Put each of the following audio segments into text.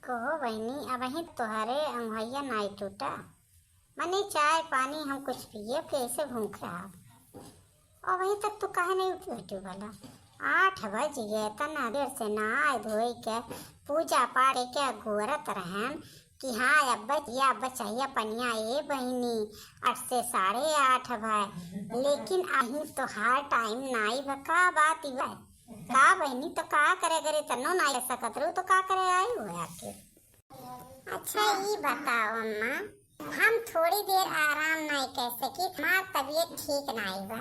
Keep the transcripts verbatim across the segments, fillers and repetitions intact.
कहो बहिनी, अबहीं तोहरे अंगुहैया नाई टूटा। मने चाय पानी हम कुछ पिए, कैसे भूख रहा? अबहीं तक तू काहे नहीं उठी उठी भला? आठ बज गए, इतना देर से नहाए धोए के, पूजा पाठ के गोरत रहन कि हाँ, अब या बचैया पनिया ए बहिनी, आठ से साढ़े आठ भय, लेकिन अहीं तोहार टाइम नाई बा। का बात बा? का बहिनी, तो का करे करे तनो नाई सकत रहू, तो का करे आई हुए आके? अच्छा, ई बताओ अम्मा, हम थोड़ी देर आराम नाई कर सकी, हमार तबीयत ठीक नाई बा,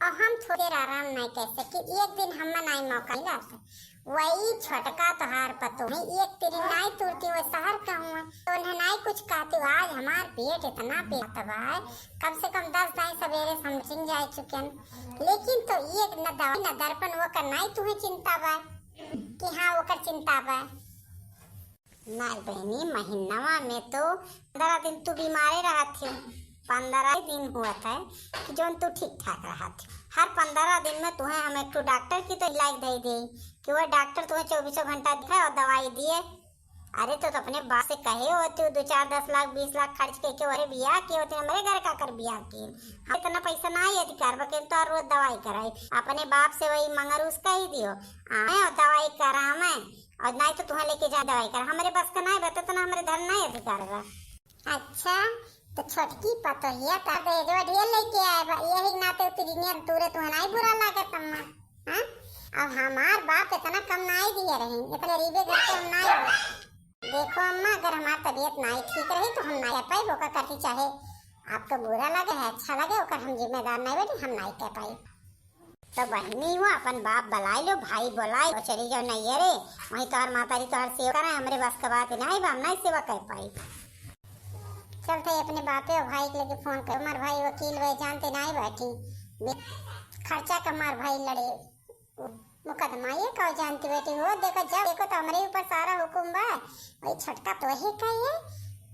और हम थोड़ी देर आराम नाई कर सकी। एक दिन हम नाई मौका मिला था, वही छोटका तोहार पतो है, एक तेरी नाई तुरती, वो शहर का हुआ, तो उन्हें नाई कुछ कहती। आज हमार पेट इतना पेट बा, कम से कम दस दाई सवेरे समझिन जाए चुके हैं, लेकिन तो एक न दवाई न दर्पण, वो कर नाई तुम्हें चिंता बा कि हाँ, वो कर चिंता बा। नाई बहिनी, महीनवा में तो पंद्रह दिन तू बीमारे रहत हो, पंद्रह दिन हुआ था कि जौन तू ठीक ठाक रहत हो। हर पंद्रह दिन में तुहें हम एक ठो डॉक्टर की तो इलाज दे दे कि वह डॉक्टर तुहें चौबीसों घंटा दिखाए और दवाई दिए। अरे तो, तो अपने बाप से कहे होती हो, दो चार दस लाख बीस लाख खर्च करके वही बियाह किए होती, हमरे घर का कर बियाह की। हम इतना पैसा ना ही अधिकार बा कि तो रोज दवाई कराई। अपने बाप से वही मंगरूस कही दियो, आए और दवाई करावे। और नाई तो तुहें लेके जा दवाई कर, हमरे बस का नाई बा, तो इतना हमरे धन नाई अधिकार बा। अच्छा, तो छोटकी पतोहिया तो दहेजवा ढेर लेके आए बा, यही नाते उतरिनिया तूरे तुहें नाई बुरा लागत अम्मा, हाँ? अब हमार बाप इतना कम नाई दिए रही, इतने गरीबे घर के हम नाई हो। देखो अम्मा, अगर हमार तबीयत नाई ठीक रही तो हम नाई पाई, ओका करती चाहे आपको बुरा लगे है, अच्छा लगे, ओकर हम जिम्मेदार नाई बेटी, हम नाई कह पाई। तो बहिनी हो, अपन बाप बुलाई लो, भाई बुलाई लो, चली जाओ नैहरे, वहीं तोहर मातारी तोहर सेवा करे, हमरे बस का बात नाई बा, हम नाई सेवा कर पाई। चलते अपने बापे और भाई के लगे फोन कर, हमार भाई वकील भाई जानते नाई बैठी, बे-, खर्चा का मार भाई लड़े, मुकदमा ये का जानती बेटी हो, देखो जब देखो तो हमरे ऊपर सारा हुकुम बा, वही छोटका तो ही का ये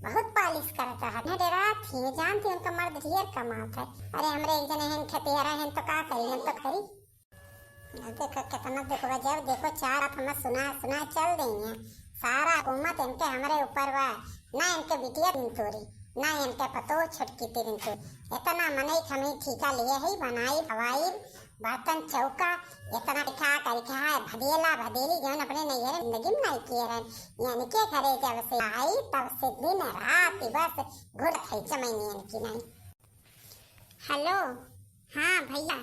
बहुत पालिश करता है, न डरा थी, जानती उनका मर्द ढेर कमात है। अरे हमरे एक जने हैं खेतिहरा हैं तो का करी, हम तो करी। अब देखो कितना दुख बा, जब देखो चार आप हमें सुना सुना चल रही हैं, सारा हुकूमत इनके हमरे ऊपर बा, ना इनके बिटिया दिन तोरी, ना इनके पतो छोटकी तीन तोरी। इतना मनई खमी ठीका लिए है, बनाई खवाई, बर्तन चौका, इतना क्या करी क्या है, भदेला भदेली जौन अपने नैहरे जिंदगी में नहीं किए रहन, इनके घरे जब से आई तब से दिन रात बस घुरत है चमैनी इनकी नहीं। हेलो, हाँ भैया,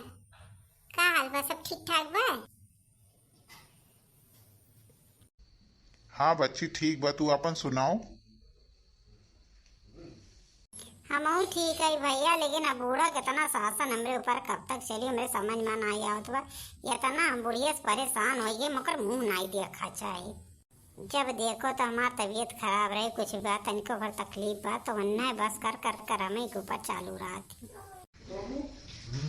का हाल बा? सब ठीक ठाक बा? हाँ बच्ची, ठीक बा, तू आपन सुनाओ। हमहू ठीक है भैया, लेकिन अब बूढ़ा कितना शासन हमरे ऊपर कब तक चली, हमरे समझ में नाई आवत बा। इतना हम बुढ़िया से परेशान हो गए, मगर मुंह नाई देखा चाही। जब देखो तो हमार तबीयत खराब रहे, कुछ बा, तनिको भर तकलीफ बा, तो उन्हें बस कर कर कर हमें के ऊपर चालू रहती।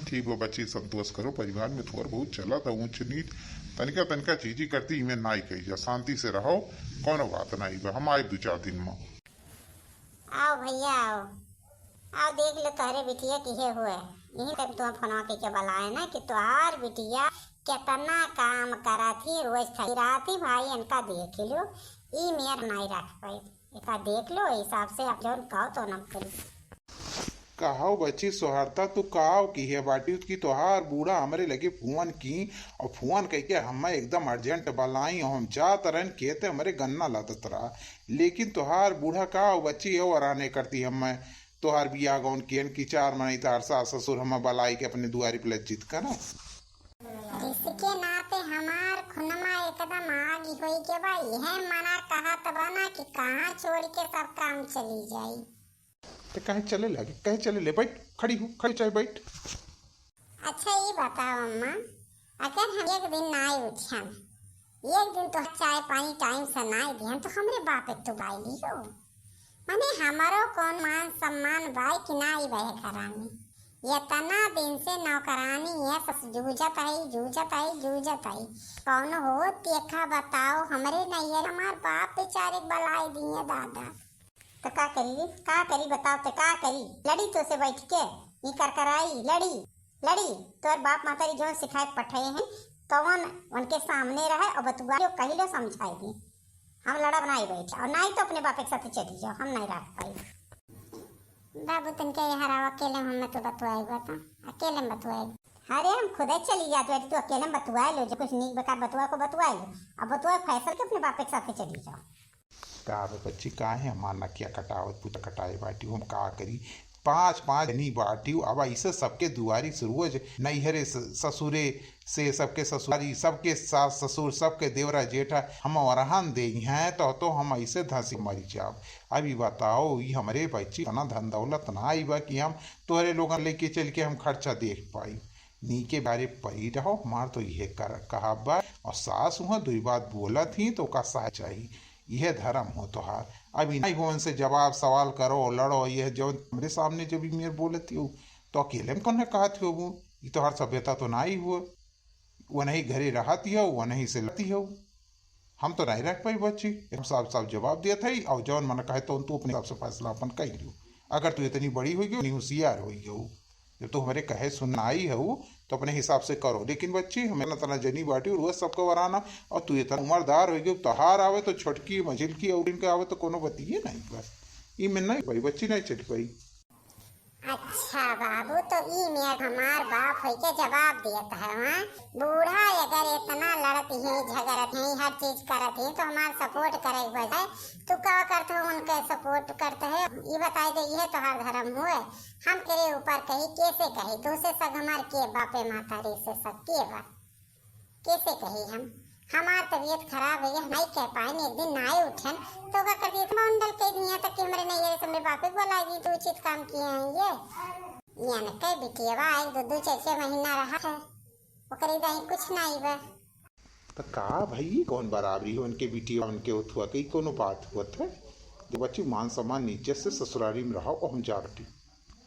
ठीक बा बच्ची, संतोष करो, परिवार में थोड़ बहुत चला था ऊंच नीच, तनिका तनिका चीजी करती, इमे नाई कही जा, शांति से रहो, कोनो बात नाई बा, हम आए दो चार दिन में। आओ भैया, आओ, आओ देख लो तोहरे बिटिया किहे हुए। यही तक तुम फोनवा के, के बुलाए ना कि तोहार बिटिया कितना काम करा थी, रोज थकी रहती, भाई इनका देख लो, ई मेर नाई रख पाई। एका देख लो, हिसाब से आप जौन कहो तो ना करी। कहो बच्ची सोहरता, तू कहो किहे बाटी कि तोहार बूढ़ा हमरे लगे फोन की और फोन कइके हमें एकदम अर्जेंट बुलाई और हम जात रहन खेते, हमरे गन्ना लादत रहा, लेकिन तोहार बूढ़ा का हो बच्ची हो और आने करती हमें तोहार बियाह गौन किहन कि चार मनई तोहार सास ससुर हमें बुलाई के अपने दुआरी पे लज्जित करा। इसके नाते हमार खुनमा एकदम आग होई के बा, यह मना कहत बा ना कि कहाँ छोड़ के सब काम चली जाई। तो कहे चले लगे, कहे चले ले, बैठ, खड़ी हो, खड़ी चाहे बैठ। अच्छा, ये बताओ अम्मा, अगर हम एक दिन नाई उठियन, एक दिन तो चाय पानी टाइम से नाई दिहन, तो हमरे बाप एक तो बाई लियो। माने हमारो कौन मान सम्मान बाई कि नाई बहे घरानी। इतना दिन से नौकरानी ये सब जूझत आई, जूझत आई, जूझत आई। कौन हो देखा बताओ, हमरे नैहर हमार बाप बेचारे बलाई दिए दादा। तो का करी रे? का करी बताओ, तो का करी? लड़ी तो से बैठ के, ई कर कराई, लड़ी, लड़ी। तोर बाप मातारी जौन सिखाए पठाए हैं, तवन उनके सामने रहे और बतुआ लो, कही लो, समझाई दी। हम लड़ब नाई बैठे, और नाई तो अपने बापे के साथे चली जाओ, हम नाई रह पाई। बाबू, तनके यहाँ रहो, अकेले में हमें तो बतुआएगा, तो अकेले में बतुआएगा। अरे, हम खुदे चली जात बाटी, तू अकेले में बतुआ लो, जो कुछ नीक बेकार बतुआ को बतुआ लो, अब बतुआ फैसल के अपने बापे के साथे चली जाओ। का बे बच्ची, काहे हमार नकिया कटावत, पूछा कटाए बाटी, हम का करी? पाँच पाँच जनी बाटी, अब ऐसे सबके दुआरी से रोज नैहरे स-, ससुरे से, सबके ससुरारी, सबके सास ससुर, सबके देवरा जेठा हम ओरहन देई हैं, तो, तो हम ऐसे धंसी मरी जाब। अब ई बताओ, ई हमरे बच्ची इतना धन दौलत ना आई बा कि हम तोहरे लोगन लेके चल के हम खर्चा देख पाई। नीके बारे परी रहो, हमार तो इहे कर, कहब बा। और सास उहाँ दुई बात बोलत ही तो ओका सह चाही, इहे धर्म हो तोहार। अब इनाई हो उनसे जवाब सवाल करो, लड़ो, यह जौन हमरे सामने जब ई मेर बोलत ही हो, तो अकेले में कौन कहत हो वो? ई तोहार सभ्यता तो ना ही हुआ। वो नहीं घरे रहत ही हो, वो नहीं से लती हो। हम तो नहीं रख पाई बच्ची, हम साफ साफ जवाब देत हई, और जौन मन कहे तो तू अपने हिसाब से फैसला अपन कर लियो। अगर तू इतनी बड़ी होई गई, इतनी होशियार होई गई, जब तू हमरे कहे सुन आई हऊ, तो अपने हिसाब से करो। लेकिन बच्ची, हमें इतना तना जनी बाटी, रोज सबको वराना, और तू इतना उम्रदार होई गई, तोहार आवे तो छोटकी, मझिलकी, और इनके आवे तो कोनो बतिये नहीं बा। ई में नहीं पाई, बच्ची नहीं चल पाई। अच्छा बाबू, तो ई मेर हमार बाप होई के जवाब देत है, हाँ? बूढ़ा अगर इतना लड़त ही, झगड़त ही, हर चीज करत ही, तो हमार support करे के बजाय तू का करत हो, उनके support करत है? ई बताई दे, इहे तोहार धर्म हुए? हम तेरे ऊपर कही, कैसे कही? तू से सग हमार के बापे माता रे से सग के बा? कैसे कही हम? हमार तबीयत खराब है, हम नहीं कह पाए, एक दिन नाए उठन, तो का कर दिए, तो मुंडल कह दिया तक कि हमरे नहीं है, हमरे बापे को बोला दी, तू उचित काम किए हैं ये। यान के बिटियावा एक दो, दो चार, चार महीना रहा है, ओकरे दाई कुछ नहीं बा। तो का भाई, कौन बराबरी हो उनके बिटिया, उनके उठुआ के, ई कोनो बात होत है? जो बच्ची मान सम्मान इज्जत से ससुरारी में रहो, और हम जा बटी।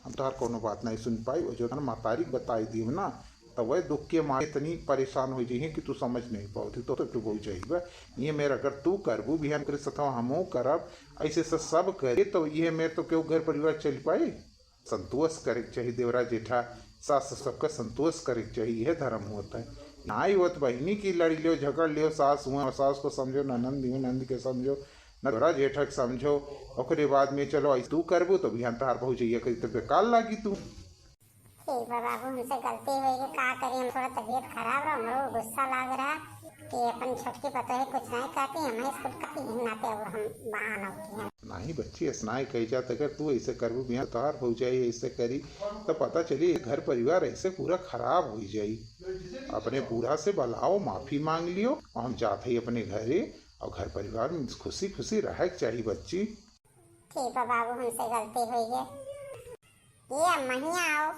हम तोहार कौनो बात नहीं सुन पाई, और जो तोहार महतारी बताई दी ना, तो वह दुख के मारे इतनी परेशान हो जाइए कि तू समझ नहीं पावत ही, तो, तो डुबो जाइबा। ये मेर अगर तू करबू, बिहान करे सथवा हमहू करब, ऐसे से सब करे, तो ये मेर तो केहू घर परिवार चल पाए? संतोष करे के चाहिए देवरा जेठा, सास सबका संतोष करे के चाहिए, यह धर्म होता है। नाई होत बहिनी की लड़ी लियो, झगड़ लियो, सास हुआ, सास को समझो, ननंद हुआ, नंद के समझो, न तोरा जेठक समझो, ओकरे बाद में चलो, ऐसे तू करबू तो बिहान तहार भौजैया करी तो बेकार लागी तू। ठीक बा बाबू, हमसे गलती होई गई, का करी, हम थोड़ा तबीयत खराब रहा, हमरो गुस्सा लाग रहा कि अपन छोटकी पतोह कुछ नहीं कहती, हम स्कूल कहती, यही नाते अब हम बहाना होती हैं। नहीं बच्ची, ऐसा नहीं कही जात, अगर तू ऐसे करबू बिहान तहार भौजाई ऐसे करी, तो पता चली घर परिवार ऐसे पूरा खराब हो जाई। अपने बूढ़ा से बुलाओ, माफी मांग लियो, और हम जात ही अपने घरे। और घर परिवार में खुशी खुशी रहे के चाहिए बच्ची। ठीक बा बाबू, हमसे गलती हुई है। ये अम्मा ही आओ।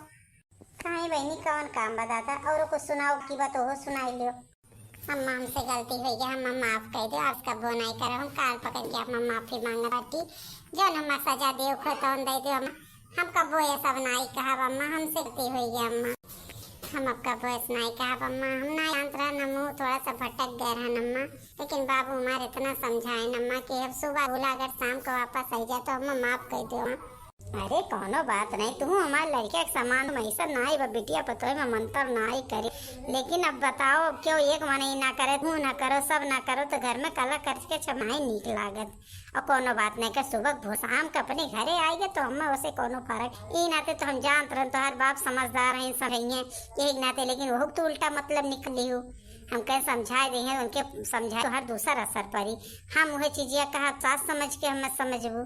काहे बहिनी, कौन काम बा दादा? और कुछ सुनाओ की बात हो, सुनाई लियो। अम्मा, हमसे गलती हुई है, हम माफ कर दो, आज कब्बो नहीं करो। हम काल पकड़ के अम्मा माफी मांगत बाटी, जौन हमार सजा दे खो तौन दे दो अम्मा। हम कब्बो ये सब नहीं कहब अम्मा, हमसे गलती हुई है अम्मा। हम अब कब्बो ऐसे नहीं कहब अम्मा, हम नहीं जानत रहन, हम थोड़ा सा भटक गए रहन अम्मा। लेकिन बाबू हमारे इतना समझाए न अम्मा कि अब सुबह भूला अगर शाम को वापस आई जाए तो अम्मा माफ कर दो। अरे कौनो बात नहीं, तू हमारे लड़के के समान में ऐसा नाई बा, बिटिया पतोह में मंतर नाई करे। लेकिन अब बताओ, क्यों एक मनई ना करे, तू ना करो, सब ना करो, तो घर में कला करके छमाई नीक लागत। और कौनो बात नहीं कर, सुबह भो-, शाम के अपने घरे आएगे तो अम्मा उसे कौनो फर्क। ई नाते तो हम जानत रहन, तोहर बाप समझदार हैं, समझइहें, यही नाते, लेकिन वहू तू उल्टा मतलब निकली हो। हम कहे समझाए दे हैं, उनके समझाए तो हर दूसर असर पड़ी। हम वह चीजिया कहा सास समझ के हम समझबू।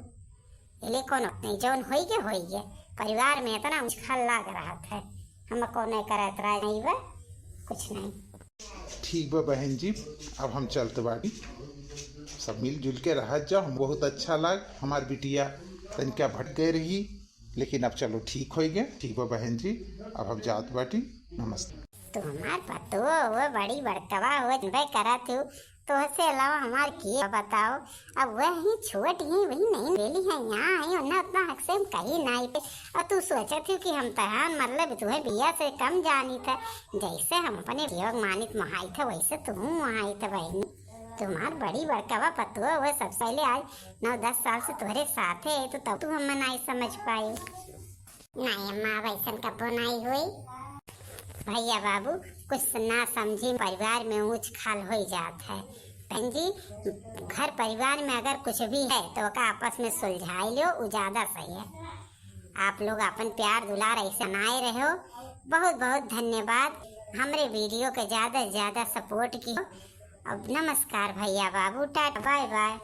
एले कौनो नहीं, जौन होई गे, होई गे। परिवार में इतना उछल लाग रहत है, हम कौनो एकर एतराज नहीं बा, कुछ नहीं। ठीक बा बहन जी, अब हम चलत बाटी। सब मिलजुल के रहत जाओ, हम बहुत अच्छा लाग। हमार बिटिया तनिका भटके रही, लेकिन अब चलो ठीक होई गए। ठीक बा बहन जी, अब हम जात बाटी। नमस्ते। तू हमार पतोह हो, बड़ी बड़कवा हो, जनबे करत हो, तोहसे अलावा हमार के बताओ? अब वही छोट ही, वही नहीं बेली है, यहाँ आई, उन्हें उतना हक से हम कही नहीं पे। और तू सोचत हो कि हम तहान मतलब तुम्हें बिया से कम जानी था, जैसे हम अपने बिया मानित मोहाई था, वैसे तू मोहाई था बहनी। तुम्हार बड़ी बड़कवा पतोह, वह सबसे पहले आज नौ दस साल से तुम्हारे साथ है, तो तब तू हम नहीं समझ पाए। नहीं अम्मा, अब ऐसन कब्बो नहीं होई। भैया बाबू, कुछ ना समझी, परिवार में ऊंच खाल होई जात है। बहन जी, घर परिवार में अगर कुछ भी है तो ओका आपस में सुलझाई लो, उ ज्यादा सही है। आप लोग अपन प्यार दुलार ऐसे बनाए रहो। बहुत बहुत धन्यवाद, हमरे वीडियो के ज्यादा से ज्यादा सपोर्ट की। अब नमस्कार भैया बाबू, टाटा बाय बाय।